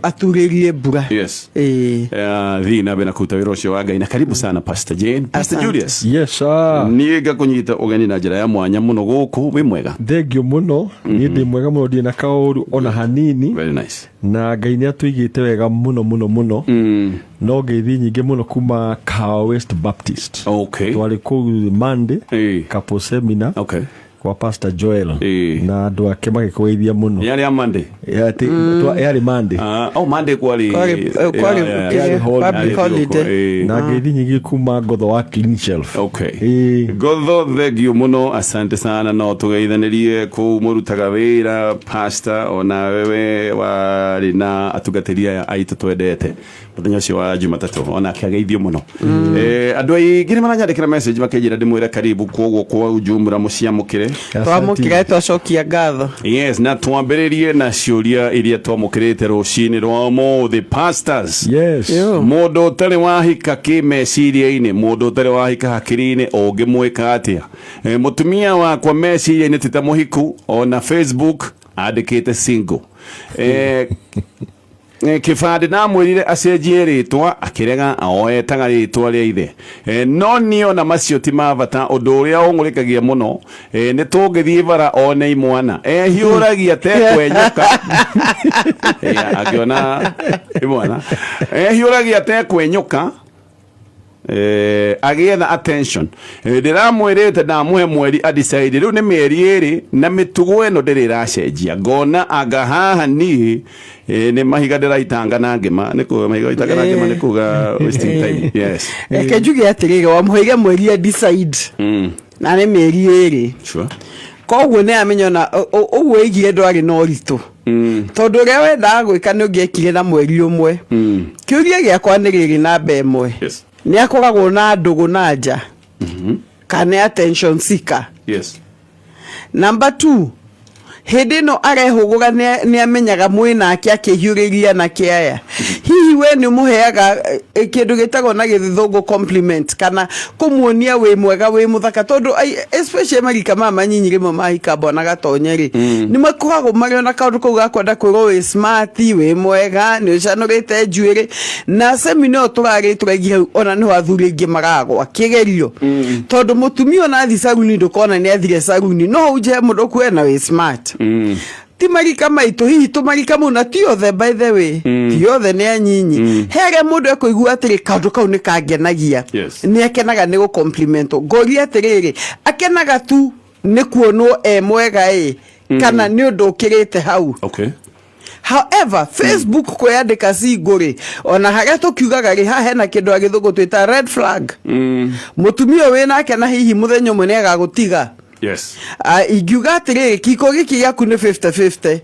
aturĩrie mbura. Yes. Thiĩ na mbere na kũruta wĩra ũcio wa Ngai, na karibu sana, Pastor Jane, Pastor Asante. Julius. Yes, sir. Niĩ ngakũnyita ũgeni na njĩra ya mwanya mũno gũkũ. Wĩ mwega? Thengiũ mũno. Niĩ ndĩ mwega mũno, ndirĩ na kaũru ona hanini. Very nice. Na Ngai nĩ atũigĩte wega mũno mũno mũno. No ngeithi nyingĩ mũno kuma Kahawa West Baptist. Twarĩ kũu Monday, couple seminar kwa Pastor Joel na andũ ake magĩkũgeithia mũno. Yarĩ ya Monday? Yarĩ Monday. Ah, oh, Monday kwarĩ Kwarĩ Yarĩ holiday. public holiday. Na ngeithi nyingĩ kuma Ngotho wa Clean Shelf. Ngotho, thengio mũno, asante sana. No tũgeithanĩrie kũu mũrutaga wĩra, pastor, ona wewe warĩ na atungatĩri aya aitũ twendete mũthenya ũcio wa Jumatatũ, onake ageithio mũno. Andũ aingĩ nĩ maranyandĩkĩra message makĩnjĩra ndĩmwĩre karibu, kwoguo kwa ujumla mũciamũkĩre. Twamũkĩra, twacokia ngatho. Yes, na twambĩrĩrie na ciũria iria twamũkĩrĩte rũcinĩ rwa ũmũthĩ, pastors. Yes. Yo. Mũndũ ũtarĩ wahika kĩmeciria-inĩ, mũndũ ũtarĩ wahika hakiri-inĩ, ũngĩmwĩka atĩa? Mũtumia wakwa meciria-inĩ ti ta mũhiku, ona Facebook andĩkĩte single. Kĩbandĩ ndamwĩrire acenjie rĩtwa, akĩrega, oetaga rĩtwa rĩa ithe. No niĩ ona macio ti ma bata, ũndũ ũrĩa ũng'ũrĩkagia mũno, nĩ tũngĩthiĩ bara one imwana ehiũragia tekwenyũka. Angĩona imwana ehiũragia tekwenyũka, agĩetha attention. Ndĩramwĩrĩte ndamũhe mweri adecide, rĩu nĩ mĩeri 2 na mĩtugo ĩno ndĩrĩ ĩracenjia. Ngona anga haha niĩ nĩ mahiga ndĩraitanga na ngĩma, nĩ kuga mahiga waitanga na ngĩma, nĩ kuga wasting time, yes. Reke njuge atĩrĩrĩ, wamũheire mweri a decide na nĩ mĩeri 2. Koguo nĩ amenya ona ũguo ĩigire ndwarĩ na ũritũ, tondũ ũrĩa wendaga gwĩka nĩ ũngĩekire na mweri 1. Kĩũria gĩakwa nĩ rĩrĩ, namba 1, nĩ akoragwo na ndũgũ na nja kana nĩ attention seeker? Number 2, hĩndĩ ĩno arehũgũra nĩ amenyaga mwĩnake akĩhiũrĩria anake aya? Hihi we nĩ ũmũheaga kĩndũ gĩtagwo na gĩthũngũ compliment, kana kũmuonia wĩ mwega, wĩ mũthaka? Tondũ especially marika maya manyinyi rĩmwe mahika mbona gatonye rĩ, nĩ makoragwo marĩ ona kaũndũ kau ga kwenda kwĩrwo wĩ smart, wĩ mwega, nĩ ũcanũrĩte njuĩrĩ. Na semina ĩyo tũrarĩ tũraigie hau, ona nĩho athuri aingĩ maragwa kĩgerio, tondũ mũtumia ona athi saruni ndũkona nĩ athire saruni, no hau nje mũndũ kuona wĩ smart. Ti marika maitũ, hihi tũmarika mau, na ti othe, by the way, ti othe, nĩ anyinyi. He arĩa mũndũ ekũigua atĩrĩ, kaũndũ kau nĩ kangenagia. Nĩ akenaga nĩ gũ-compliment. Ngoria atĩrĩrĩ, akenaga tu nĩ kuonwo e mwega ĩ, kana nĩ ũndũ ũkĩrĩte hau? However, Facebook kwĩyandĩka single rĩ, ona harĩa tũkiugaga rĩ, haha hena kĩndũ a gĩthũngũ twĩta red flag. Mũtumia ũyũ wĩ nake na hihi mũthenya ũmwe nĩ agagũtiga. Ingiuga atĩrĩrĩ, kiko gĩkĩ gĩaku nĩ 50-50,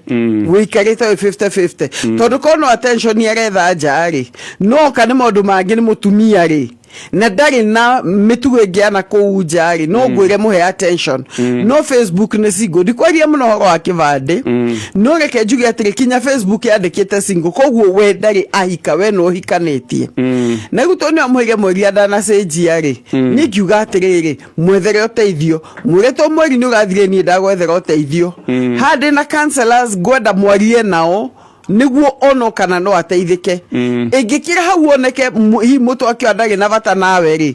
wĩikarĩte wĩ 50-50, tondũ korwo no attention aretha nja rĩ, no ka nĩ maũndũ mangĩ, nĩ mũtumia rĩ, na ndarĩ na mĩtugo ĩngĩ yana kũu nja rĩ, no ngwĩre mũhe attention. No Facebook nĩ single. Ndikwaria mũno ũhoro wa kĩbandĩ, no reke njuge atĩrĩ, kinya Facebook yandĩkĩte single, koguo we ndarĩ ahika, we nĩ ũhikanĩtie. Na rĩu tondũ nĩ amũheire mweri andanacenjia rĩ, niĩ ngiuga atĩrĩrĩ, mwethere ũteithio, mwĩre to mweri nĩ ũrathire, niĩ ndagwethera ũteithio handĩ na counselors, ngwenda mwarie nao nĩguo ono kana no ateithĩke. Ĩngĩkĩra hau oneke hihi mũtwe akĩoa ndarĩ na bata nawe rĩ,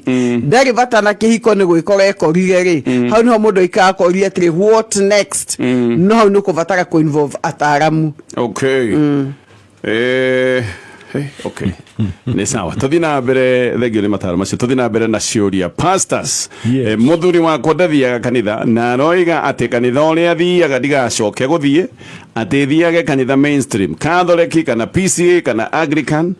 ndarĩ bata na kĩhiko, nĩ gwĩkora ekorire rĩ, hau nĩho mũndũ aikara akoria atĩrĩ, "What next?" No hau nĩ ũkũbatara kũ involve ataaramu. Okay. Okay, nĩ sawa, tũthiĩ na mbere. Thengio nĩ mataro macio. Tũthiĩ na mbere na ciũria, pastors. Yes. Mũthuri wakwa ndathiaga kanitha, na aroiga atĩ kanitha ũrĩa athiaga ndigacoke gũthiĩ, atĩ thiage kanitha mainstream, Catholic kana PCA kana Anglican,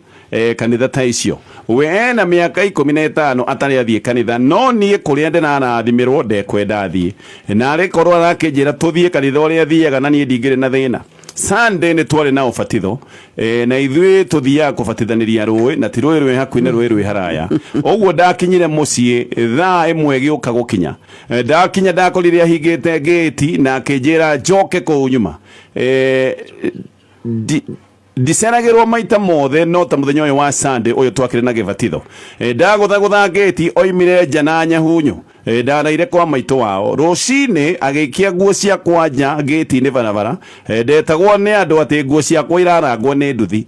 kanitha ta icio. We ena mĩaka 15 atarĩ athiĩ kanitha, no niĩ kũrĩa ndĩrarathimĩrwo ndekwenda athiĩ, na arĩ korwo arakĩnjĩra tũthiĩ kanitha ũrĩa athiaga, na niĩ ndingĩrĩ na thĩna. Sunday nĩ twarĩ na ũbatitho, na ithuĩ tũthiaga kũbatithanĩria rũĩ, na ti rũĩ rwĩ hakuhĩ, nĩ rũĩ rwĩ haraya ũguo. Ndakinyire mũciĩ thaa 1 gĩũka gũkinya. Ndakinya ndakorire ahingĩte ngĩti na akĩnjĩra njoke kũu nyuma. Ndiceragĩrwo maita mothe, no ta mũthenya ũyũ wa Sunday ũyũ twakĩrĩ na gĩbatitho. Ndagũthagũtha ngĩti, oimire nja na nyahunyu. Ndaraire kwa maitũ wao rũcinĩ agĩikia nguo ciakwa nja ngĩti-inĩ barabara. Ndetagwo nĩ andũ atĩ nguo ciakwa irarangwo nĩ nduthi.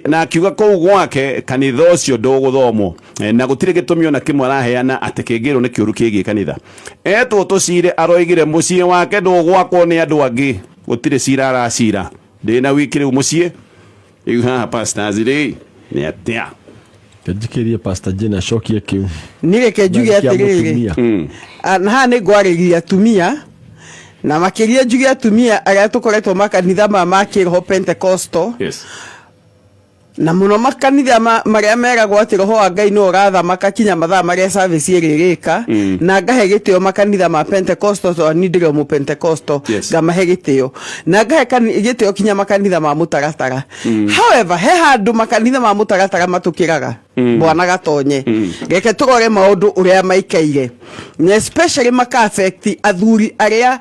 Na akiuga kũu gwake kanitha ũcio ndũgũthomwo. Na gũtirĩ gĩtũmi ona kĩmwe araheana atĩ kĩngĩrwo nĩ kĩũru kĩgiĩ kanitha. Etwo tũcire aroigire mũciĩ wake ndũgwakwo nĩ andũ angĩ, gũtirĩ cira aracira. Ndĩna wiki rĩu mũciĩ. Rĩu haha pastors rĩ nĩ atĩa? Njikĩrie Pastor Jane acokie kĩu. Niĩ reke njuge Na kĩa atĩrĩrĩ. mũtumia. Na haha nĩ ngwarĩria atumia na makĩria njuge atumia arĩa tũkoretwo makanitha ma kĩroho Pentecostal. Na mũno makanitha marĩa meragwo atĩ roho wa Ngai nĩwe ũrathamaka kinya mathaa marĩa service ĩrĩrĩka. Na ngahe gĩtĩo makanitha ma Pentecostal tondũ niĩ ndĩrĩ o mũ Pentecostal. Ngamahe gĩtĩo. Na ngahe gĩtĩo kinya makanitha ma mũtaratara. However, he handũ makanitha ma mũtaratara matũkĩraga. Bwana Gatonye. Reke tũrore maũndũ ũrĩa maikaire. Na especially maka affect athuri arĩa,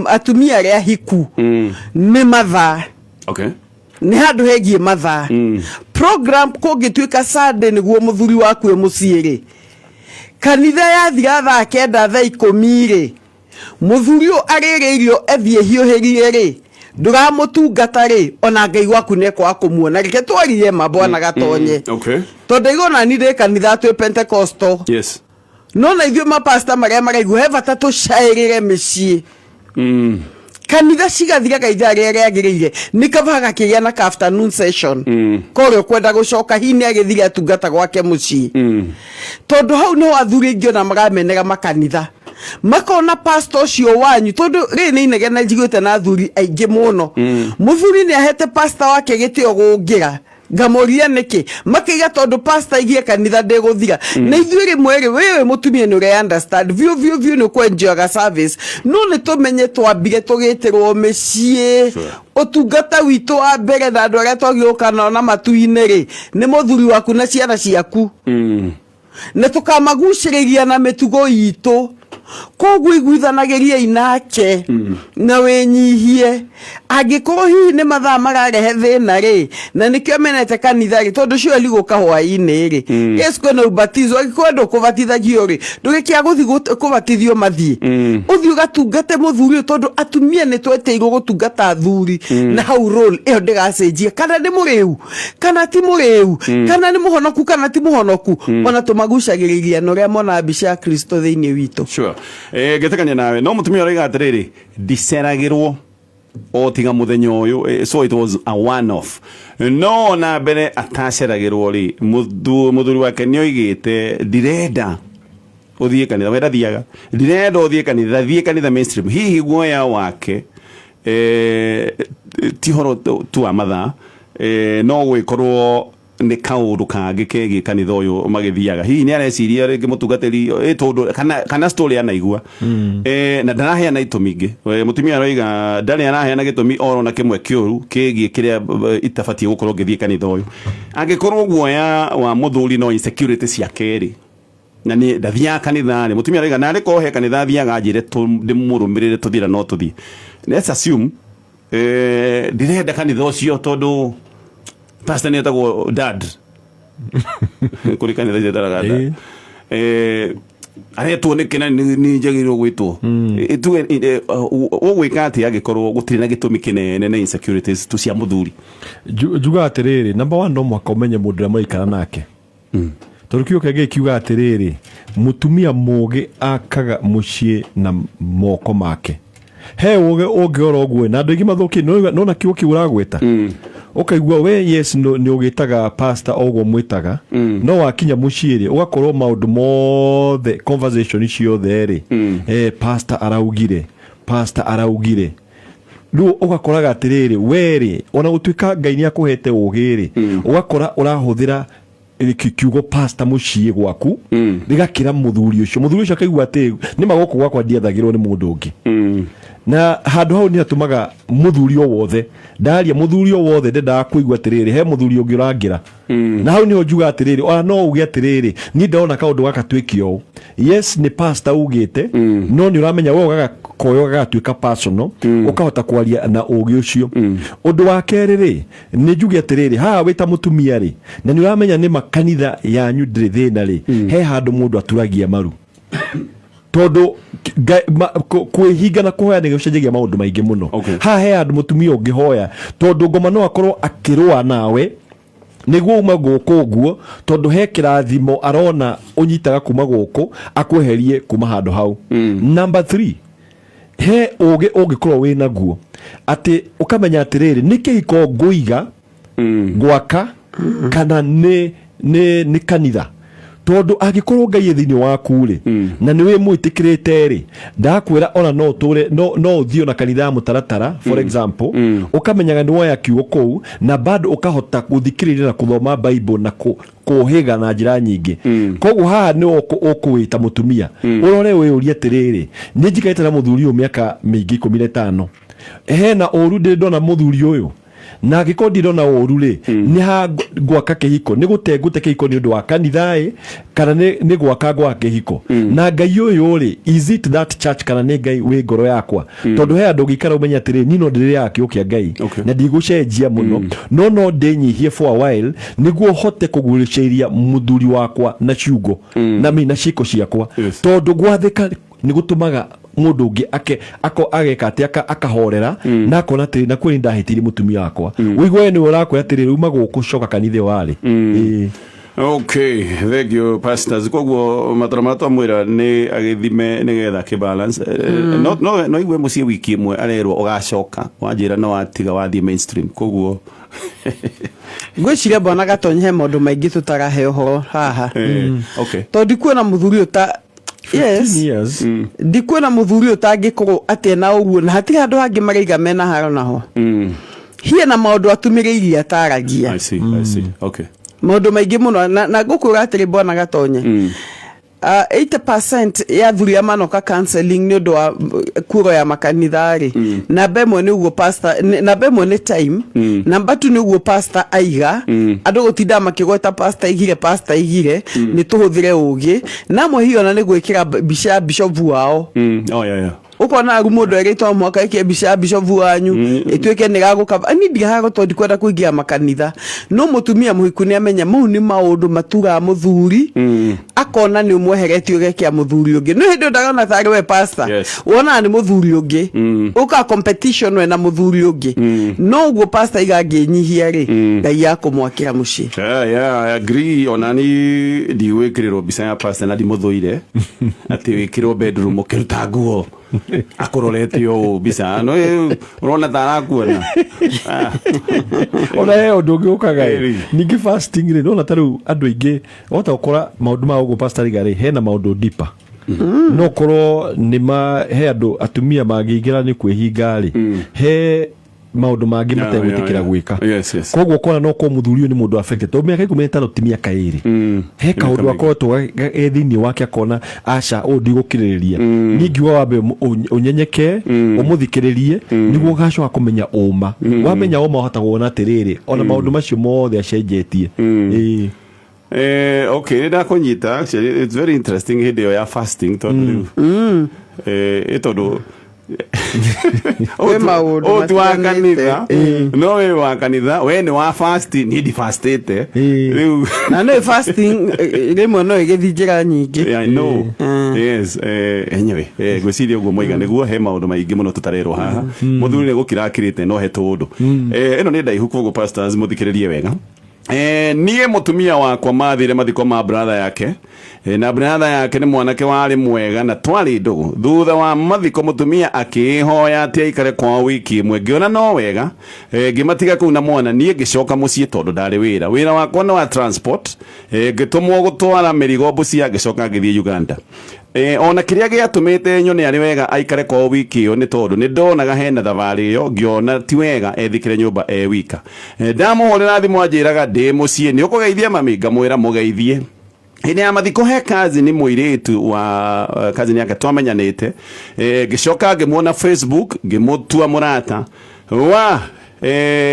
atumia arĩa hiku. Nĩ mathaa. Nĩ handũ hegiĩ mathaa. Program kũngĩtuĩka Sunday nĩguo mũthuri waku e mũciĩ rĩ. Kanitha yathira thaa 9 thaa 10 rĩ. Mũthuri ũyũ arĩrĩ irio ethiĩ hiũhĩrie rĩ. Ndũramũtungata rĩ, ona Ngai waku nĩekwaga kũmuona. Reke twarie ma Bwana Gatonye. Tondũ ndaigua ona niĩ ndĩ kanitha twĩ Pentecostal. No na ithuĩ mapasta marĩa maraigua he bata tũcaĩrĩre mĩciĩ. Kanitha cigathiraga ithaa rĩrĩa rĩagĩrĩire, nĩ kaba gakĩgĩa na ka afternoon session. Korĩa ũkwenda gũcoka hihi nĩ agĩthire atungata gwake mũciĩ. Tondũ hau nĩho athuri aingĩ ona maramenera makanitha. Makona pastor ũcio wanyu, tondũ rĩrĩ nĩ inegene njiguĩte na athuri aingĩ mũno. Mũthuri nĩ ahete pastor wake gĩtĩo gũngĩra. Ngamoria nĩkĩ? Makĩiga tondũ pastor aigie kanitha ndĩgũthira. Na ithuĩ rĩmwe rĩ, we wĩ mũtumia nĩ ũre understand. Biũ, biũ, biũ nĩ ũkwenjoyaga service. No nĩ tũmenye twambire tũgĩtĩrwo mĩciĩ. Ũtungata witũ wa mbere na andũ arĩa twagĩrĩirwo gũka nao na matu-inĩ rĩ, nĩ mũthuri waku na ciana ciaku. Na tũkamagucĩrĩria na mĩtugo itũ. Koguo iguithanagĩriai nake na wĩnyihie. Angĩkorwo hihi nĩ mathaa mararehe thĩna rĩ, na nĩkĩo menete kanitha rĩ, tondũ cio gũka hwaĩ-inĩ rĩ. Yes, kwĩna ubatizo, angĩkorwo ndũkũbatithagio rĩ, ndũgĩkĩaga gũthiĩ kũbatithio mathiĩ. Ũthiĩ ũgatungate mũthuri ũyũ, tondũ atumia nĩ twetĩirwo gũtungata athuri. Na hau role ĩyo ndĩgacenjia, kana nĩ mũrĩu, kana ti mũrĩu, kana nĩ mũhonoku, kana ti mũhonoku. Ona tũmagucagĩrĩria na ũrĩa mona mbica ya Kristo thĩinĩ witũ. Ngĩtĩkania nawe, no mũtumia ũroiga atĩrĩrĩ, ndiceragĩrwo o tiga mũthenya ũyũ, so it was a one off. No na mbere ataceragĩrwo rĩ, mũthuri wake nĩoigĩte ndirenda ũthiĩ kanitha, we ndathiaga, ndirenda ũthiĩ kanitha, thiĩ kanitha mainstream. Hihi guoya wake, ti ũhoro tu wa mathaa, no gwĩkorwo nĩ kaũndũ kangĩ kegiĩ kanitha ũyũ magĩthiaga. Hihi nĩ areciria rĩngĩ mũtungatĩri, tondũ kana story anaigua. Na ndaraheana itũmi ingĩ. Mũtumia aroiga ndarĩ araheana gĩtũmi oro na kĩmwe kĩũru kĩgiĩ kĩrĩa itabatiĩ gũkorwo ngĩthiĩ kanitha ũyũ. Angĩkorwo guoya wa mũthuri no insecurity ciake rĩ, na nĩ ndathiaga kanitha rĩ, mũtumia aroiga narĩ korwo he kanitha athiaga anjĩre ndĩmũrũmĩrĩre tũthiĩ na no tũthiĩ. Let's assume, ndirenda kanitha ũcio tondũ pastor nĩ etagwo dad. Kũrĩ kanitha cietanaga dad. Aretwo nĩkĩ na nĩ njagĩrĩirwo gwĩtwo? Tuge, ũgwĩka atĩa angĩkorwo gũtirĩ na gĩtũmi kĩnene na insecurities tu cia mũthuri? Njugaga atĩrĩrĩ, number one, no mũhaka ũmenye mũndũ ũrĩa mũraikara nake. Tondũ kiugo kĩa Ngai kiugaga atĩrĩrĩ, mũtumia mũũgĩ akaga mũciĩ na moko make. He ũũgĩ ũngĩrora ũguo, na andũ aingĩ mathũkĩte, nĩwona kiugo kĩu ũragweta? Ũkaigua we yes, nĩ ũgĩtaga pastor o ũguo mwĩtaga, no wakinya mũciĩ rĩ, ũgakorwo maũndũ mothe, conversation ciothe rĩ, pastor araugire, pastor araugire. Rĩu ũgakoraga atĩrĩrĩ, we rĩ, ona gũtuĩka Ngai nĩ akũhete ũũgĩ rĩ, ũgakora ũrahũthĩra kiugo pastor mũciĩ gwaku, rĩgakĩra mũthuri ũcio. Mũthuri ũcio akaigua atĩ nĩ ma gũkũ gwakwa ndiathagĩrwo nĩ mũndũ ũngĩ. Na handũ hau nĩ hatũmaga mũthuri o wothe, ndaria mũthuri o wothe ndendaga kũigua atĩrĩrĩ, he mũthuri ũngĩ ũrangĩra. Na hau nĩho njuga atĩrĩrĩ, ona no uge atĩrĩrĩ, niĩ ndona kaũndũ gaka twĩke ũũ. Yes, nĩ pastor ugĩte, no nĩ ũramenya we ũgagakoya gagatuĩka personal, ũkahota kwaria na ũgĩ ũcio. Ũndũ wa kerĩ rĩ, nĩ njuge atĩrĩrĩ, haha wĩ ta mũtumia rĩ, na nĩ ũramenya nĩ makanitha yanyu ndĩrĩ thĩna rĩ, he handũ mũndũ aturagia maru. Tondũ kwĩhinga na kũhoya nĩ gũcenjagia maũndũ maingĩ mũno. Haha he handũ mũtumia ũngĩhoya, tondũ ngoma no akorwo akĩrũa nawe nĩguo uma gũkũ ũguo, tondũ he kĩrathimo arona ũnyitaga kuma gũkũ akweherie kuma handũ hau. Number 3, he ũgĩ ũngĩkorwo wĩ naguo atĩ ũkamenya atĩrĩrĩ, nĩ kĩhiko ngũiga gwaka kana nĩ kanitha, tondũ angĩkorwo Ngai e thĩinĩ waku rĩ, na nĩ wĩ mwĩtĩkĩrĩte rĩ, ndakwĩra ona no ũtũre no ũthiĩ ona kanitha ya mũtaratara, for example, ũkamenyaga nĩ woya kiugo kũu na bado ũkahota gũthikĩrĩria na kũthoma Bible na kũhĩga na njĩra nyingĩ. Koguo haha nĩ ũkũwĩta mũtumia ũrore wĩyũrie atĩrĩrĩ, nĩ njikarĩte na mũthuri ũyũ mĩaka mĩingĩ 15, hena ũru ndĩrĩ ndona mũthuri ũyũ? Na angĩkorwo ndirona ũru rĩ, nĩ ha gwaka kĩhiko? Nĩ gũte ngũte kĩhiko nĩ ũndũ wa kanitha ĩ, kana nĩ gwaka gwaka kĩhiko na Ngai ũyũ rĩ? Is it that church kana nĩ Ngai wĩ ngoro yakwa? Tondũ he andũ ũngĩikara ũmenye atĩrĩ, niĩ no ndĩrĩaga kiugo kĩa Ngai na ndigũcenjia mũno, no ndĩnyihie for a while nĩguo hote kũgucĩrĩria mũthuri wakwa na ciugo na mi na ciĩko ciakwa. Tondũ gwathĩka nĩ gũtũmaga mũndũ ũngĩ ake ako ageka atĩ akahorera na akona atĩrĩ, na kwĩ ndahĩtĩirie mũtumia wakwa. Ũigue we nĩwe ũrakwĩra atĩrĩrĩ, uma gũkũ, coka kanitha ĩyo warĩ. Ĩĩ. Okay, thank you, pastors. Koguo mataro marĩa twamwĩra nĩ agĩthime nĩgetha kĩ balance. No igue mũciĩ wiki ĩmwe arerwo ũgacoka wanjĩra no watiga wathiĩ mainstream. Koguo Ngwĩciria bwana Gatonye he maũndũ maingĩ tũtarahe ũhoro haha. Tondũ ndikuona mũthuri ũyũ ta yes 15 years. Ndikuona mũthuri ũyũ tangĩkorwo atĩ na ũguo na hatirĩ handũ hangĩ maraiga mena haro naho hiĩ na maũndũ atumĩrĩirie ataragia. I see, I see. Okay. Maũndũ maingĩ mũno na ngũkwĩra atĩrĩ, bwana Gatonye, 80% ya athuri a manoka counseling nĩ ũndũ wa kuro ya makanitha rĩ, namba ĩmwe nĩ ũguo pastor, namba ĩmwe nĩ time, namba 2 nĩ ũguo pastor aiga. Andũ gũtinda makĩgweta pastor aigire, pastor aigire, nĩ tũhũthĩre ũgĩ na amwe hihi ona nĩ gwĩkĩra mbica ya bishopu wao. Ũkona aru mũndũ erĩtwo mũhaka ĩkĩre mbica ya bishopu wanyu ĩtuĩke nĩ gagũka. Niĩ ndigaga tondũ ndikwenda kũingĩra makanitha, no mũtumia mũhiku nĩ amenya mau nĩ maũndũ maturaga mũthuri, akona nĩ ũmweheretie ũgekĩra mũthuri ũngĩ. No hĩndĩ ĩyo ndarona tarĩ we pastor, wonaga nĩ mũthuri ũngĩ ũka competition we na mũthuri ũngĩ. No ũguo pastor iga angĩnyihia rĩ, Ngai akũmwakĩra mũciĩ. Yeah, I agree. Ona ni ndigwĩkĩrĩrwo mbica ya pastor na ndimũthũire atĩ wĩkĩrwo bedroom ũkĩruta nguo akũrorete ũũ mbica no ũrona ta arakuona. Ah. Ona he ũndũ ũngĩ ũkaga ĩ. Ningĩ fasting rĩ, nona ta rĩu andũ aingĩ wahota gũkora maũndũ ma ũguo pastor riga rĩ, hena maũndũ deeper no korwo nĩ ma he andũ atumia mangĩingĩra nĩ kwĩhinga rĩ, he maũndũ mangĩ mategwĩtĩkĩra gwĩka. Koguo kona no korwo mũthuri ũyũ nĩ mũndũ affected, tondũ mĩaka 15 ti mĩaka 2. He kaũndũ mĩaka akoretwo e thĩinĩ wake, akona aca, ũũ ndigũkirĩrĩria. Niĩ ngiuga wambe ũnyenyekee, ũmũthikĩrĩrie nĩguo ũgacoka kũmenya ũma. Wamenya ũma ũhota kuona atĩrĩrĩ, ona maũndũ macio mothe acenjetie. Ĩĩ. Okay, nĩ ndakũnyita. Actually, it's very interesting hĩndĩ ĩyo ya fasting, tondũ rĩu tondũ Kwĩ maũndũ ũũ ti wa matiganĩte. kanitha, no wĩ wa kanitha, we nĩ wa fast, niĩ ndifastĩte rĩu. Na nĩ fasting rĩmwe no ĩgĩthiĩ njĩra nyingĩ. Yeah, I know. Yes, anyway, ngwĩciria ũguo mwaiga nĩguo he maũndũ maingĩ mũno tũtarerwo haha. Mũthuri nĩ gũkira akirĩte no he tũũndũ. Ĩno nĩ ndaihu, koguo pastors mũthikĩrĩrie wega. Niĩ mũtumia wakwa mathire mathiko ma brother yake, na brother yake nĩ mwanake warĩ mwega na twarĩ ndũgũ. Thutha wa mathiko mũtumia akĩhoya atĩ aikare kwao wiki ĩmwe. Ngĩona no wega, ngĩmatiga kũu na mwana, niĩ ngĩcoka mũciĩ tondũ ndarĩ wĩra. Wĩra wakwa nĩ wa transport, ngĩtũmwo gũtwara mĩrigo Busia, ngĩcoka ngĩthiĩ Uganda. Ona kĩrĩa gĩatũmĩte nyone arĩ wega aikare kwao wiki ĩyo nĩ tondũ nĩ ndonaga hena thabarĩ ĩyo, ngĩona ti wega ethikĩre nyũmba e wika. Ndamũhũrĩra thimũ anjĩraga ndĩ mũciĩ, nĩ ũkũgeithia mami, ngamwĩra mũgeithie. Hĩndĩ ya mathiko he cousin mũirĩtu wa cousin yake twamenyanĩte, ngĩcoka ngĩmuona Facebook ngĩmũtua mũrata wa,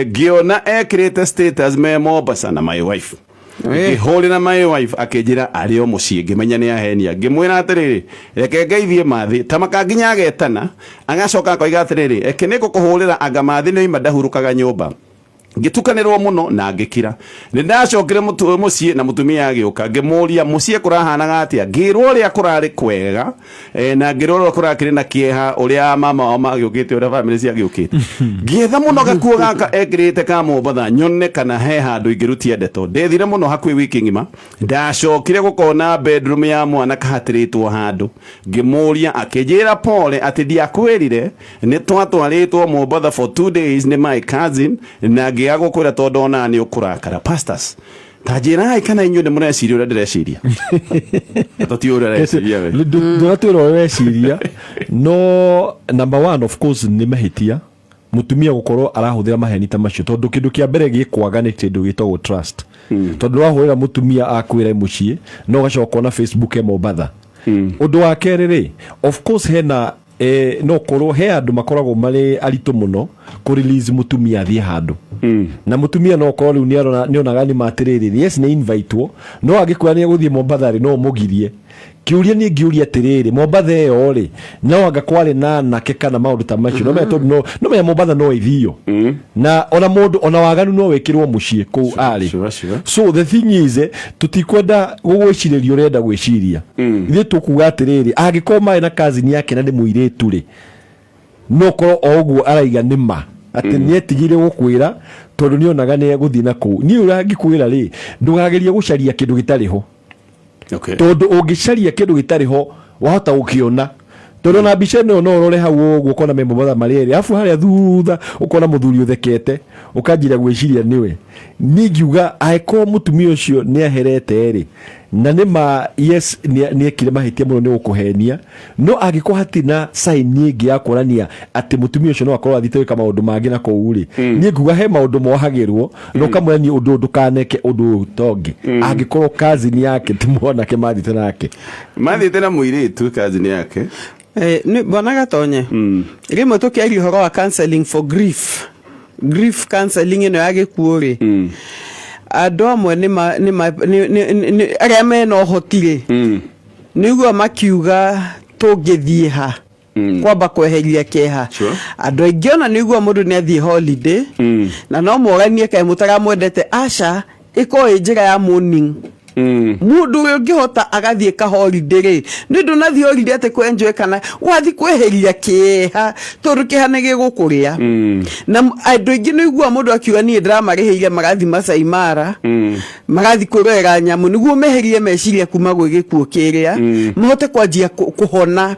ngĩona ekĩrĩte status me Mombasa na my wife. Ngĩhũrĩra my wife akĩnjĩra arĩ o mũciĩ, ngĩmenya nĩ ahenia. Ngĩmwĩra atĩrĩrĩ, reke ngeithie Mathĩ ta makanginya agetana, agacoka akoiga atĩrĩrĩ, eke nĩ ngũkũhũrĩra, anga Mathĩ nĩ oima ndahurũkaga nyũmba. Ngĩtukanĩrwo mũno na ngĩkira. Nĩ ndacokire mũciĩ na mũtumia agĩũka, ngĩmũria mũciĩ kũrahanaga atĩa, ngĩrwo ũrĩa kũrarĩ kwega, na ngĩrwo ũrĩa kũrakĩrĩ na kĩeha, ũrĩa mama wao magĩũkĩte, ũrĩa bamĩrĩ ciagĩũkĩte. Ngĩetha mũno gakuo gaka ekĩrĩte ka Mombatha nyone kana he handũ ingĩrutia ndeto. Ndethire mũno hakuhĩ wiki ng'ima. Ndacokire gũkona bedroom ya mwana kahatĩrĩtwo handũ. Ngĩmũria akĩnjĩra pole atĩ ndiakwĩrire nĩ twatwarĩtwo Mombatha for 2 days nĩ my cousin, na ngĩaga gũkwĩra tondũ ndonaga nĩ ũkũrakara. Pastors, ta njĩrai kana inyuĩ nĩ mũreciria ũrĩa ndĩreciria. Tũtiũĩ ũrĩa ũreciria we. Ndũratwĩra ũrĩa ũreciria, no number one, of course, nĩ mahĩtia mutumia gukorwo arahuthira maheni ta macio, tondu kindu kia mbere gikwaga ni kindu gitagwo trust, tondu wahurira mutumia akwira mucii no gacoka na Facebook e Mombatha. Undu wa keri ri, of course, hena no korwo he andu makoragwo marĩ aritũ mũno kũ release mutumia athiĩ handũ, na mutumia no korwo rĩu nĩarona nĩonaga nĩ matĩrĩrĩ, yes, nĩ invitewo, no angĩkwĩra nĩ egũthiĩ Mombatha rĩ, no ũmũgirie. Kĩũria niĩ ngĩũria atĩrĩrĩ, Mombatha ĩyo rĩ, no anga kwarĩ na anake kana maũndũ ta macio? No menya, tondũ no menya Mombatha no ĩthio na ona mũndũ ona waganu no wĩkĩrwo mũciĩ kũu arĩ. So the thing is, tũtikwenda gũgwĩcirĩria ũrenda gwĩciria. Ithuĩ tũkuga atĩrĩrĩ, angĩkorwo marĩ na cousin yake na nĩ mũirĩtu rĩ, no korwo o ũguo araiga nĩ ma atĩ nĩ etigĩire gũkwĩra tondũ nĩ onaga nĩ egũthiĩ na kũu. Niĩ ũrĩa ngĩkwĩra rĩ, ndũkagerie gũcaria kĩndũ gĩtarĩ ho, tondũ ũngĩcaria kĩndũ gĩtarĩ ho wahota gũkĩona, tondũ ona mbica ĩno no ũrore hau ũguo ũkona me Mombatha marĩ erĩ, arabu harĩa thutha ũkona mũthuri ũthekete, ũkanjĩra gwĩciria nĩwe. Niĩ ngiuga angĩkorwo mũtumia ũcio nĩ aherete rĩ, na nĩ ma, yes, nĩ ekire mahĩtia mũno nĩ gũkũhenia, no angĩkorwo hatirĩ na sign ĩngĩ ya kuonania atĩ mũtumia ũcio no akorwo athiĩte gwĩka maũndũ mangĩ na kũu rĩ, niĩ nguga he maũndũ mohagĩrwo na ũkamwĩra niĩ ũndũ ũyũ ndũkaneke, ũndũ ũyũ tongĩ, angĩkorwo cousin yake ti mwanake mathiĩte nake. Mathiĩte na mũirĩtu cousin yake. Bwana Gatonye, rĩmwe tũkĩaria ũhoro wa counseling for grief, grief counseling ĩno ya gĩkuũ rĩ, andũ amwe nĩ arĩa mena ũhoti rĩ, nĩguo makiuga tũngĩthiĩ ha kwamba kweheria kĩeha. Andũ aingĩ ona nĩguo mũndũ nĩ athiĩ holiday, na no moranie kaĩ mũtaramwendete. Aca, ĩkorwo ĩ njĩra ya mourning. Mũndũ ũrĩa ũngĩhota agathiĩ ka holiday rĩ, nĩ ũndũ ũnathiĩ holiday atĩ kwenjoy kana wathiĩ kweheria kĩeha, tondũ kĩeha nĩ gĩgũkũrĩa. Na andũ aingĩ nĩ ũiguaga mũndũ akiuga niĩ ndĩramarĩhĩire magathiĩ Masai Mara, magathiĩ kwĩrorera nyamũ nĩguo meherie meciria kuma gwĩ gĩkuũ kĩrĩa, mahote kwanjia kũhona.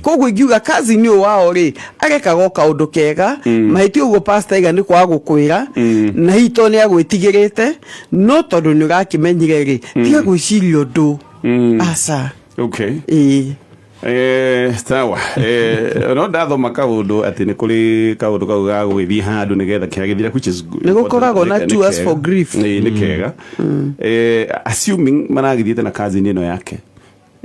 Koguo ingiuga cousin ũyũ wao rĩ, arekaga o kaũndũ kega. Mahĩtia ũguo pastor aiga nĩ kwaga gũkwĩra, na hihi to nĩ agwĩtigĩrĩte, no tondũ nĩ ũrakĩmenyire rĩ, tiga gwĩciria ũndũ, aca. Ĩĩ. Sawa, no ndathoma kaundu ati ni kuri kaundu kau ga gugithie handu nigetha kĩeha gĩthire, which is Nĩ gũkoragwo na tours for grief. Nĩ kega. Assuming maragithiĩte na cousin ĩno yake,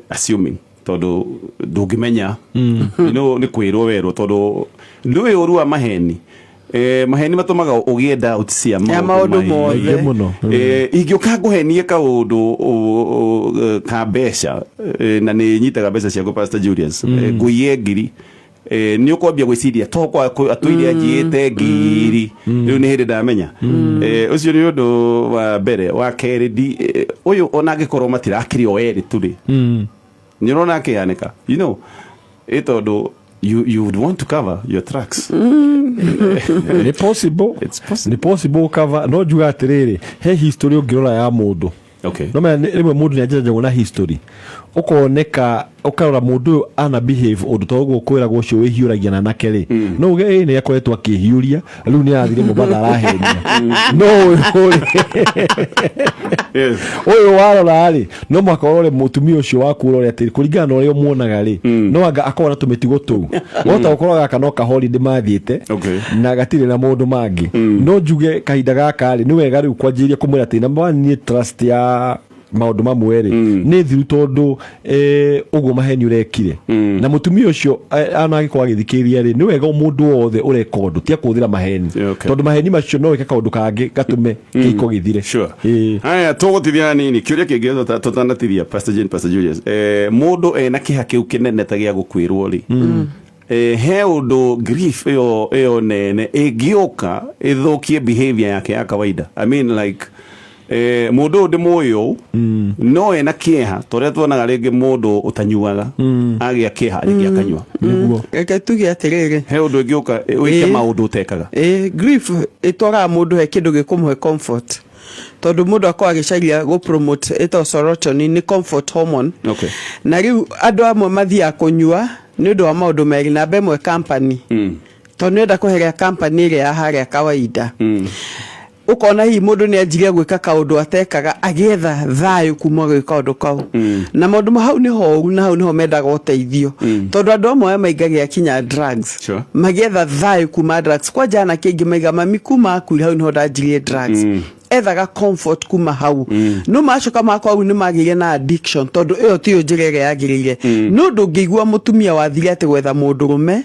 assuming, tondu ndũngĩmenya, nĩ kwĩrwo werwo, tondu ndũĩ ũru wa maheni. Maheni matũmaga ũgĩe doubt cia Ya maũndũ maingĩ. Mothe. Maingĩ mũno. Ingĩũka ngũhenie kaũndũ ka mbeca, na nĩ nyitaga mbeca ciaku, Pastor Julius, ngũiye 1,000, nĩ ũkwambia gwĩciria to atũire anjiyĩte 1,000, rĩu nĩ hĩndĩ ndamenya. Ũcio nĩ ũndũ wa mbere. Wa kerĩ, ũyũ ona angĩkorwo matirakĩrĩ o erĩ tu rĩ, nĩ ũrona akĩhanĩka, ĩ tondũ you would want to cover your tracks. Nĩ possible. It's possible. Nĩ possible cover, no njuga atĩrĩrĩ, he history ũngĩrora ya mũndũ. No menya rĩmwe mũndũ nĩ anjĩragwo na history, ũkoneka ũkarora mũndũ ũyũ ana behave ũndũ ta ũguo kwĩragwo ũcio wĩhiũragia na anake rĩ, no uge ĩ nĩ akoretwo akĩhiũria, rĩu nĩ arathire Mombatha arahenia, no ũyũ rĩ, ũyũ warora rĩ, no mũhaka ũrore mũtumia ũcio waku, ũrore atĩ kũringana na ũrĩa ũmuonaga rĩ, no anga akorwo na tũmĩtugo tũu, wahota gũkorwo gaka no kaholiday mathiĩte na gatirĩ na maũndũ mangĩ. No njuge kahinda gaka rĩ, nĩ wega rĩu kwanjĩrĩria kũmwĩra atĩ number one, niĩ trust ya maũndũ mamwe rĩ nĩ thiru, tondũ ũguo maheni ũrekire na mũtumia ũcio, ana angĩkorwo agĩthikĩrĩria rĩ, nĩ wega mũndũ wothe ũreka ũndũ tia kũhũthĩra maheni, tondũ maheni macio no wĩke kaũndũ kangĩ gatũme kĩhiko gĩthire. Ĩĩ. Haya, tũgũtithia hanini kĩũria kĩngĩ tũtanatithia, Pastor Jane, Pastor Julius, mũndũ ena kĩha kĩu kĩnene ta gĩa gũkwĩrwo rĩ. He ũndũ grief ĩyo nene ĩngĩũka ĩthũkie behavior yake ya kawaida. I mean, like, mũndũ ũyũ ndĩmũĩ ũũ no ena kĩeha, torĩa tuonaga rĩngĩ mũndũ ũtanyuaga agĩa kĩeha rĩngĩ akanyua. Nĩguo. Reke tuge atĩrĩrĩ, He ũndũ ĩngĩũka wĩke maũndũ ũtekaga. Grief ĩtwaraga mũndũ he kĩndũ gĩkũmũhe comfort, tondũ mũndũ akorwo agĩcaria gũ promote ĩtagwo serotonin, nĩ comfort hormone. Na rĩu andũ amwe mathiaga kũnyua nĩ ũndũ wa maũndũ merĩ. Namba ĩmwe, company, tondũ nĩenda kweheria company ĩrĩa ya harĩa kawaida. Ũkona hihi mũndũ nĩ anjirie gwĩka kaũndũ atekaga agĩetha thayũ kuma gwĩ kaũndũ kau. Na maũndũ ma hau nĩho ũru, na hau nĩho mendaga ũteithio, tondũ andũ amwe aya maingagia kinya drugs. Magĩetha thayũ kuma drugs. Kwanja anake aingĩ maiga mami kuma akuire, hau nĩho ndanjirie drugs. Ethaga comfort kuma hau. No macoka makwa hau nĩ magĩire na addiction, tondũ ĩyo tiyo njĩra ĩrĩa yagĩrĩire. No ndũngĩigua mũtumia wathire atĩ gwetha mũndũrũme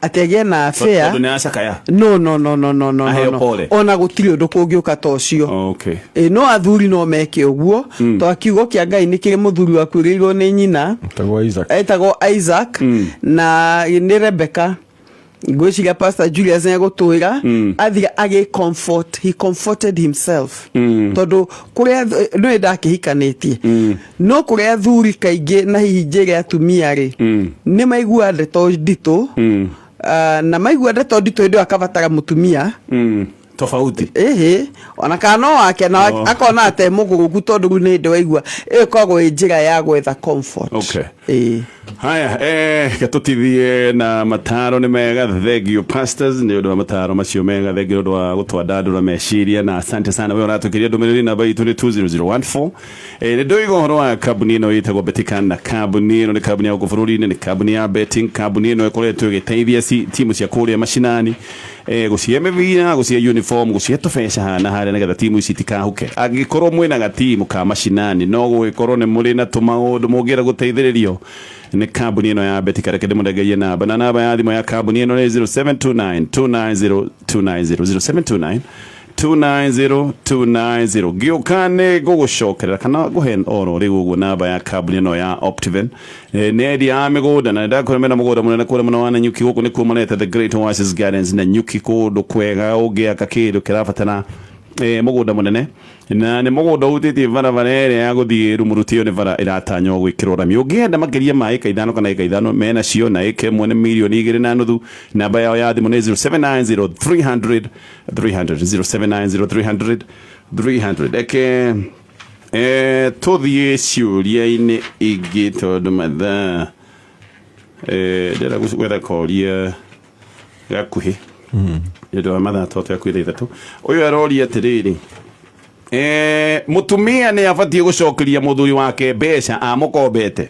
atĩ agĩe na affair. Tondũ nĩ acakaya. No, no, no, no, no, no. Aheo No. Pole. Ona gũtirĩ ũndũ kũngĩũka ta ũcio. Ĩ, no athuri no meke ũguo, tondũ kiugo kĩa Ngai nĩ kĩrĩ mũthuri wakuĩrĩirwo nĩ nyina. Etagwo Isaac. Etagwo Isaac na nĩ Rebecca. Ngwĩciria Pastor Julius nĩ egũtwĩra athire agĩ comfort, he comforted himself, tondũ kũrĩa nĩ ndakĩhikanĩtie, no kũrĩa athuri kaingĩ na hihi njĩre atumia rĩ, nĩ maigua ndeto nditũ. Na maigua ndeto nditũ, hĩndĩ ĩyo akabatara mũtumia Tofauti. Ĩhĩ, ona kana no wake na akona ate mũgũrũku, tondũ rĩu nĩ hĩndĩ waigua ĩyo ĩkoragwo ĩ njĩra ya gwetha comfort. Ĩĩ. Haya, gatũtithie na mataro nĩ mega. Thank you, pastors, nĩ ũndũ wa mataro macio mega. Thank you nĩ ũndũ wa gũtwandandũra meciria, na asante sana we ũratũkĩria ndũmĩrĩri. Namba itũ nĩ 20014. Nĩ ndoiga ũhoro wa kambuni ĩno ĩtagwo Betika, na kambuni ĩno nĩ kambuni ya gũkũ bũrũri-inĩ, nĩ kambuni ya betting. Kambuni ĩno ĩkoretwo ĩgĩteithia timu cia kũrĩa macinani, gũcihe mĩbira, gũcihe uniform, gũcihe tũbeca haha na harĩa, nĩgetha timu ici itikahuke. Angĩkorwo mwĩna gatimu ka macinani, no gũgĩkorwo nĩ mũrĩ na tũmaũndũ mũngĩenda gũteithĩrĩrio nĩ kambuni ĩno ya Betika, reke ndĩmũnengerie namba, na namba ya thimũ ya kambuni ĩno nĩ 0729 290 290, 0729 290 290. Ngĩũka nĩ ngũgũcokerera kana ngũhe oro rĩu ũguo namba ya kambuni ĩno ya Optiven. Nĩ endia a mĩgũnda, na nĩndakũrĩa mena mũgũnda mũnene kũrĩa mũno wa Nanyuki. Gũkũ nĩkuo mareta The Great Oasis Gardens Nanyuki, kũndũ kwega ũngĩaka kĩndũ kĩrabatara mũgũnda mũnene, na nĩ mũgũnda ũhutĩtie barabara ĩrĩa ya gũthiĩ Rumuruti. Ĩyo nĩ bara ĩratanywo gwĩkĩrwo rami. Ũngĩenda makĩria ma ĩka 5 kana ĩka 5, mena cio, na ĩka 1 nĩ mirioni 2.5. Namba yao ya thimũ nĩ 0790 300 300, 0790 300 300. Eke tũthiĩ ciũria-inĩ ingĩ, tondũ mathaa ndĩrenda gwetha koria gakuhĩ nĩ ũndũ wa mathaa to twakuĩ 3:00. Ũyũ aroria atĩrĩrĩ, mũtumia nĩ abatiĩ gũcokeria mũthuri wake mbeca amũkombete?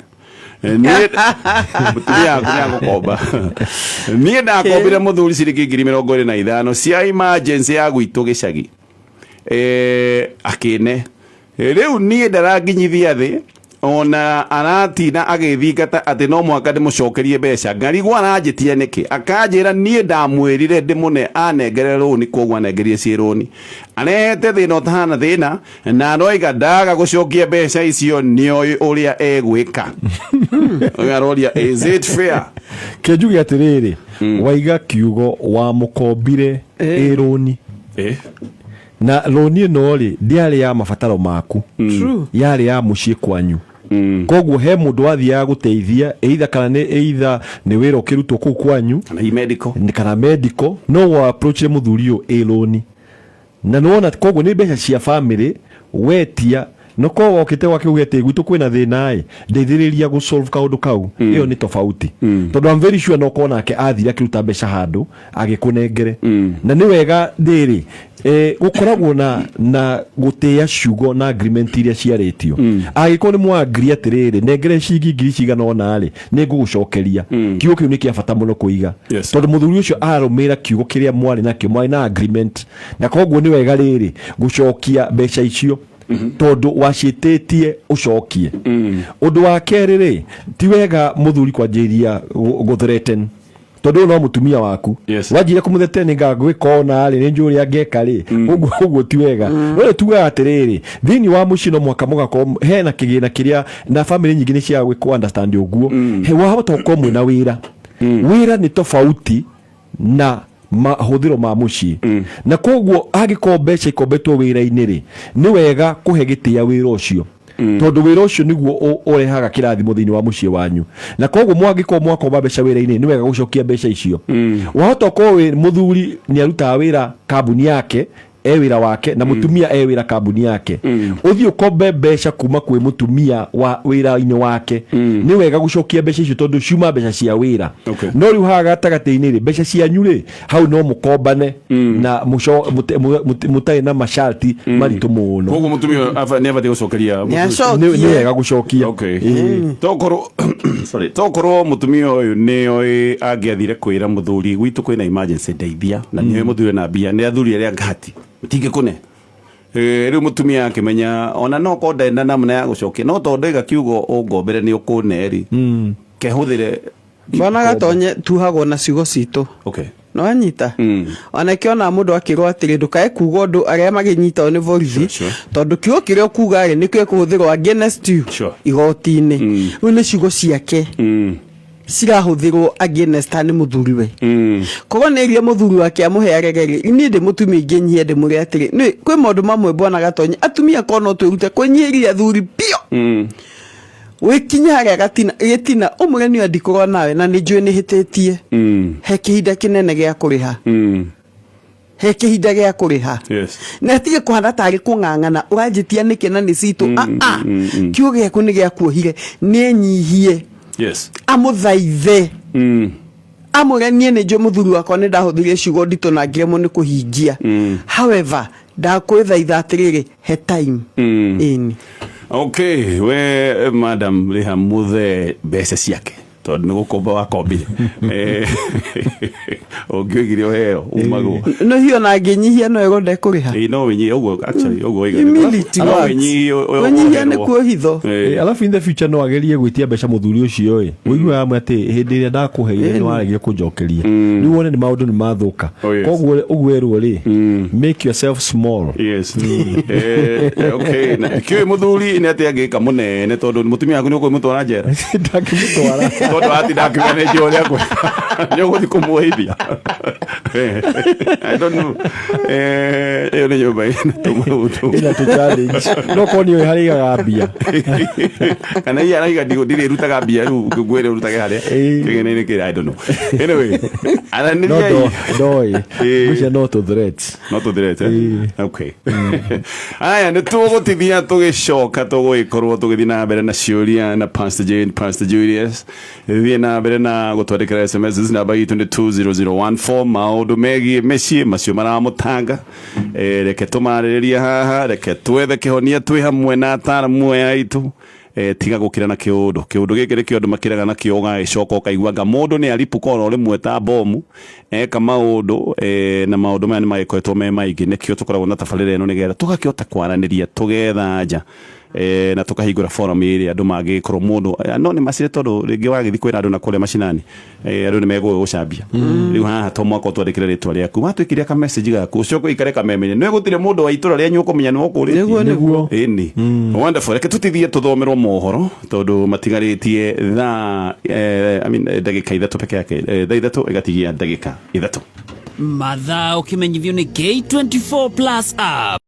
Mũtumia waku nĩ agũkomba. Niĩ ndakombire mũthuri ciringi 25,000 cia emergency ya gwitũ gĩcagi, akĩne. Rĩu niĩ ndaranginyithia thĩ, ona aratina agĩthingata atĩ no mũhaka ndĩmũcokerie mbeca. Ngarigwo aranjĩtia nĩkĩ. Akanjĩra niĩ ndamwĩrire ndĩmũne anengere rũni, koguo anengerie ciĩ rũni. Arehete thĩna ũtahana thĩna, na aroiga ndaga gũcokia mbeca icio nĩoĩ ũrĩa egwĩka. Ũyũ aroria, is it fair? Kĩnjuge atĩrĩrĩ, waiga kiugo wamũkombire ĩ rũni, na rũni ĩno rĩ, ndĩarĩ ya mabataro maku. Yarĩ ya mũciĩ kwanyu. Koguo he mũndũ wathiaga gũteithia, either kana nĩ either nĩ wĩra ũkĩrutwo kũu kwanyu, kana hi medical, kana medical. No wa approachire mũthuri ũyũ ĩ rũni, na nĩwona koguo nĩ mbeca cia family wetia, no korwo wokĩte gwake uge atĩ gwitũ kwĩna thĩna ĩ, ndeithĩrĩria gũ solve kaũndũ kau, ĩyo nĩ tofauti, tondũ I'm very sure no korwo nake athire akĩruta mbeca handũ agĩkũnengere. Na nĩ wega rĩrĩ, gũkoragwo na gũtĩa ciugo na agreement iria ciarĩtio. Angĩkorwo nĩ mwa-agree atĩrĩrĩ, nengere ciringi ngiri cigana ũna rĩ, nĩ ngũgũcokeria, kiugo kĩu nĩ kĩa bata mũno kũiga, tondũ mũthuri ũcio ararũmĩrĩra kiugo kĩrĩa mwarĩ nakĩo, mwarĩ na agreement. Na koguo nĩ wega rĩrĩ gũcokia mbeca icio, tondũ waciĩtĩtie ũcokie. Ũndũ wa kerĩ rĩ, ti wega mũthuri kwanjĩrĩria gũ threaten, tondũ ũyũ no mũtumia waku. Wanjire kũmũthete nĩ ngagwĩka ona rĩ, nĩ njũĩ ũrĩa ngeka rĩ, ũguo ti wega. No nĩ tugaga atĩrĩrĩ, thĩinĩ wa mũciĩ no mũhaka mũgakorwo hena kĩgĩna kĩrĩa, na family nyingĩ nĩ ciaga gwĩkwo understand ũguo. He wahota gũkorwo mwĩna wĩra. Wĩra nĩ tofauti na mahũthĩro ma mũciĩ, na koguo angĩkorwo mbeca ikombetwo wĩra-inĩ rĩ, nĩ wega kũhe gĩtĩa wĩra ũcio, tondũ wĩra ũcio nĩguo ũrehaga kĩrathimo thĩinĩ wa mũciĩ wanyu. Na koguo mwangĩkorwo mwakomba mbeca wĩra-inĩ, nĩ wega gũcokia mbeca icio. Wahota ũkorwo wĩ mũthuri nĩ arutaga wĩra kambuni yake, e wĩra wake, na mũtumia e wĩra kambuni yake. Ũthiĩ ũkombe mbeca kuma kwĩ mũtumia wa wĩra-inĩ wake, nĩ wega gũcokia mbeca icio tondũ ciuma mbeca cia wĩra. No rĩu haha gatagatĩ-inĩ rĩ, mbeca cianyu rĩ, hau no mũkombane na mũtarĩ na masharti maritũ mũno. Koguo mũtumia ũyũ nĩ abatiĩ gũcokeria? Nĩ acokie. Nĩ wega gũcokia. Okay. Tokorwo, sorry, tokorwo mũtumia ũyũ nĩ oĩ angĩathire kwĩra mũthuri, "Gwitũ kwĩna emergency, ndeithia," na nĩ oĩ mũthuri na mbia, nĩ athuri arĩa ngati matingĩkũne. Rĩu mũtumia akĩmenya ona no korwo ndarĩ na namna ya gũcokia, no tondũ ndaiga kiugo ũngombere nĩ ũkũne rĩ, kehũthĩre. Bwana Gatonye, tuhagwo na ciugo citũ. Nĩwanyita? Ona kĩona mũndũ akĩrwo atĩrĩ, ndũkae kuga ũndũ arĩa magĩnyitwo nĩ borithi, tondũ kiugo kĩrĩa ũkuga rĩ, nĩkĩo kũhũthĩrwo against you igoti-inĩ. Rĩu nĩ ciugo ciake cirahũthĩrwo against her nĩ mũthuriwe. Koguo nĩ ĩrire mũthuri wake amũhe arege rĩ, niĩ ndĩ mũtumia ingĩnyihia ndĩmwĩre atĩrĩ, nĩ kwĩ maũndũ mamwe, bwana Gatonye, atumia korwo no twĩrute kwĩnyihĩria athuri biũ. Wĩkinye harĩa gatina gĩtina ũmwĩre, niĩ ndikũrũa nawe na nĩ njũĩ nĩ hĩtĩtie. He kĩhinda kĩnene gĩa kũrĩha. He kĩhinda gĩa kũrĩha. Na atige kũhana tarĩ kũng'ang'ana, ũranjĩtia nĩkĩ na nĩ citũ? Ah, ah. Kiugo gĩaku nĩ gĩakuohire, nĩ enyihie, amũthaithe, amwĩre, niĩ nĩ njũĩ mũthuri wakwa nĩ ndahũthĩrire ciugo nditũ na ngĩremwo nĩ kũhingia. However, ndakwĩthaitha atĩrĩrĩ, he time. Ĩni. Okay, we madam, rĩha mũthee mbeca ciake tondũ nĩ gũkomba wakombire. Ũngĩoigire ũheo umagwo. No hiyo na ngĩnyihia no ĩrwo ndekũrĩha. Ĩĩ, no wĩnyihie ũguo, actually ũguo oiga. Humility No works. wĩnyihie Kwĩnyihia nĩ woherwo. kuo hitho. Alafu in the future no agerie gwĩtia mbeca mũthuri ũcio ĩ, ũigue amwe atĩ hĩndĩ ĩrĩa ndakũheire nĩ waregire kũnjokeria. Rĩu wone nĩ maũndũ nĩ mathũka. Koguo ũguo erwo rĩ, make yourself small. Yes. Okay, na kĩũĩ mũthuri nĩ atĩ angĩka mũnene tondũ mũtumia waku nĩ ũkũmũtwara njera? Ndangĩmũtwara. Tondũ atinda akiuga nĩ njũĩ ũrĩa nĩ ũgũthiĩ kũmuohithia. I don't know. Ĩyo nĩ nyũmba ĩna tũmaũndũ. Ĩna tũ challenge, no korwo nĩ ũĩ harĩa aigaga mbia. Kana iya araiga ndirĩrutaga mbia, rĩu ngwĩre ũrutage harĩa kĩgĩna-inĩ kĩrĩa. I don't know. Anyway, no aranĩriai. Ndoĩ ngwĩciria no tũ threats. No tũthirete. Okay, aya nĩ tũgũtithia, tũgĩcoka tũgũgĩkorwo tũgĩthiĩ na mbere na ciũria na Pastor Jane, Pastor Julius. Thiĩ na mbere na gũtwandĩkĩra SMS, namba itũ nĩ 20014. Maũndũ megiĩ mĩciĩ macio maramũtanga, reke tũmarĩrĩrie haha, reke twethe kĩhonia twĩ hamwe na ataramu aya aitũ. Tiga gũkira na kĩũndũ kĩũndũ gĩkĩ nĩkĩo andũ makiraga nakĩo, ũgagĩcoka ũkaigua anga mũndũ nĩ aripũka oro rĩmwe ta bomu eka maũndũ. Na maũndũ maya nĩ magĩkoretwo me maingĩ, nĩkĩo tũkoragwo na tabarĩra ĩno nĩgetha tũgakĩhota kwaranĩria, tũgetha nja na tũkahingũra forum ĩrĩa andũ mangĩgĩkorwo mũndũ no nĩ macire, tondũ rĩngĩ wagĩthiĩ kwĩra andũ na kũrĩa macinani, andũ nĩ megũgũcambia. Rĩu haha to mwaka ũtwandĩkĩre rĩtwa rĩaku, watwĩkĩria ka message gaku, ũcoke ũikare kameme nĩ gũtirĩ mũndũ wa itũra rĩanyu ũkũmenya nĩ ũkũrĩtie. Nĩguo, nĩguo. Ĩni, wonderful. Reke tũtithie tũthomerwo mohoro tondũ matigarĩtie thaa I mean, ndagĩka 3 peke yake. Thaa 3 ĩgatigia ndagĩka 3. Mathaa ũkĩmenyithio nĩ K24 Plus app.